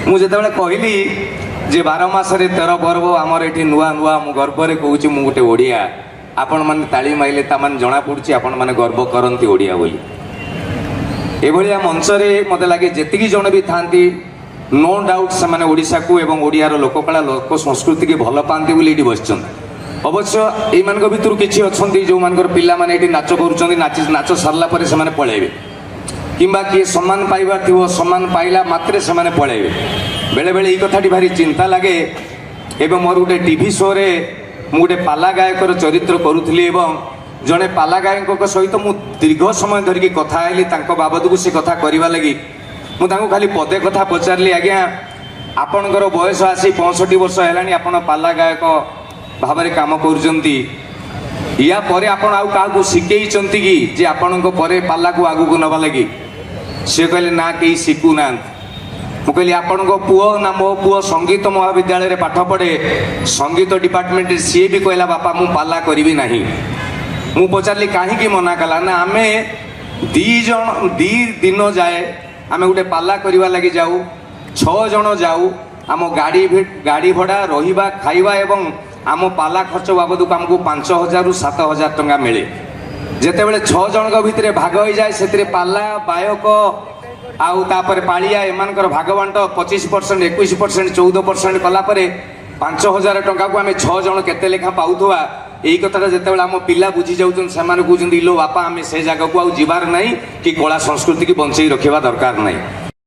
ମୁଁ ଯେତେବେଳେ କହିଲି ଯେ 12 ମାସରେ 13 ପର୍ବ, ଆମର ଏଠି ନୂଆ ନୂଆ, ମୁଁ ଗର୍ବରେ କହୁଛି ମୁଁ ଗୋଟେ ଓଡ଼ିଆ। ଆପଣମାନେ ତାଳି ମାଇଲେ, ତାମାନେ ଜଣାପଡ଼ୁଛି ଆପଣମାନେ ଗର୍ବ କରନ୍ତି ଓଡ଼ିଆ ବୋଲି। ଏଭଳିଆ ମଞ୍ଚରେ ମୋତେ ଲାଗେ ଯେତିକି ଜଣ ବି ଥାନ୍ତି, ନୋ ଡାଉଟ୍ ସେମାନେ ଓଡ଼ିଶାକୁ ଏବଂ ଓଡ଼ିଆର ଲୋକକଳା, ଲୋକ ସଂସ୍କୃତିକି ଭଲ ପାଆନ୍ତି ବୋଲି ଏଇଠି ବସିଛନ୍ତି। ଅବଶ୍ୟ ଏଇମାନଙ୍କ ଭିତରୁ କିଛି ଅଛନ୍ତି ଯେଉଁମାନଙ୍କର ପିଲାମାନେ ଏଇଠି ନାଚ କରୁଛନ୍ତି, ନାଚ ନାଚ ସରିଲା ପରେ ସେମାନେ ପଳେଇବେ, କିମ୍ବା କିଏ ସମ୍ମାନ ପାଇବାର ଥିବ, ସମ୍ମାନ ପାଇଲା ମାତ୍ରେ ସେମାନେ ପଳେଇବେ। ବେଳେବେଳେ ଏଇ କଥାଟି ଭାରି ଚିନ୍ତା ଲାଗେ। ଏବଂ ମୋର ଗୋଟେ ଟିଭି ଶୋରେ ମୁଁ ଗୋଟେ ପାଲା ଗାୟକର ଚରିତ୍ର କରୁଥିଲି ଏବଂ ଜଣେ ପାଲା ଗାୟକଙ୍କ ସହିତ ମୁଁ ଦୀର୍ଘ ସମୟ ଧରିକି କଥା ହେଲି। ତାଙ୍କ ବାବଦକୁ ସେ କଥା କରିବା ଲାଗି ମୁଁ ତାଙ୍କୁ ଖାଲି ପଦେ କଥା ପଚାରିଲି, ଆଜ୍ଞା, ଆପଣଙ୍କର ବୟସ ଆସି 65 ବର୍ଷ ହେଲାଣି, ଆପଣ ପାଲା ଗାୟକ ଭାବରେ କାମ କରୁଛନ୍ତି, ୟା ପରେ ଆପଣ ଆଉ କାହାକୁ ଶିଖେଇଛନ୍ତି କି ଯେ ଆପଣଙ୍କ ପରେ ପାଲାକୁ ଆଗକୁ ନେବା ଲାଗି? ସେ କହିଲେ, ନା, କେହି ଶିଖୁନାହାନ୍ତି। ମୁଁ କହିଲି, ଆପଣଙ୍କ ପୁଅ? ନା, ମୋ ପୁଅ ସଙ୍ଗୀତ ମହାବିଦ୍ୟାଳୟରେ ପାଠ ପଢ଼େ, ସଙ୍ଗୀତ ଡିପାର୍ଟମେଣ୍ଟରେ। ସିଏ ବି କହିଲା, ବାପା, ମୁଁ ପାଲା କରିବି ନାହିଁ। ମୁଁ ପଚାରିଲି, କାହିଁକି ମନା କଲା? ନା, ଆମେ ଦି ଜଣ ଦି ଦିନ ଯାଏ ଆମେ ଗୋଟେ ପାଲା କରିବା ଲାଗି ଯାଉ, 6 ଜଣ ଯାଉ। ଆମ ଗାଡ଼ି ଭଡ଼ା, ରହିବା, ଖାଇବା ଏବଂ ଆମ ପାଲା ଖର୍ଚ୍ଚ ବାବଦକୁ ଆମକୁ 5000ରୁ 7000 ଟଙ୍କା ମିଳେ। ଯେତେବେଳେ 6 ଜଣଙ୍କ ଭିତରେ ଭାଗ ହେଇଯାଏ, ସେଥିରେ ପାଲା ବାୟକ ଆଉ ତାପରେ ପାଳିଆ ଏମାନଙ୍କର ଭାଗ ବାଣ୍ଟ 25%, 21%, 14% କଲା ପରେ 5000 ଟଙ୍କାକୁ ଆମେ 6 ଜଣ କେତେ ଲେଖା ପାଉଥିବା, ଏଇ କଥାଟା ଯେତେବେଳେ ଆମ ପିଲା ବୁଝି ଯାଉଛନ୍ତି, ସେମାନେ କହୁଛନ୍ତି, ଇଲୋ ବାପା, ଆମେ ସେ ଜାଗାକୁ ଆଉ ଯିବାର ନାହିଁ କି କଳା ସଂସ୍କୃତିକି ବଞ୍ଚେଇ ରଖିବା ଦରକାର ନାହିଁ।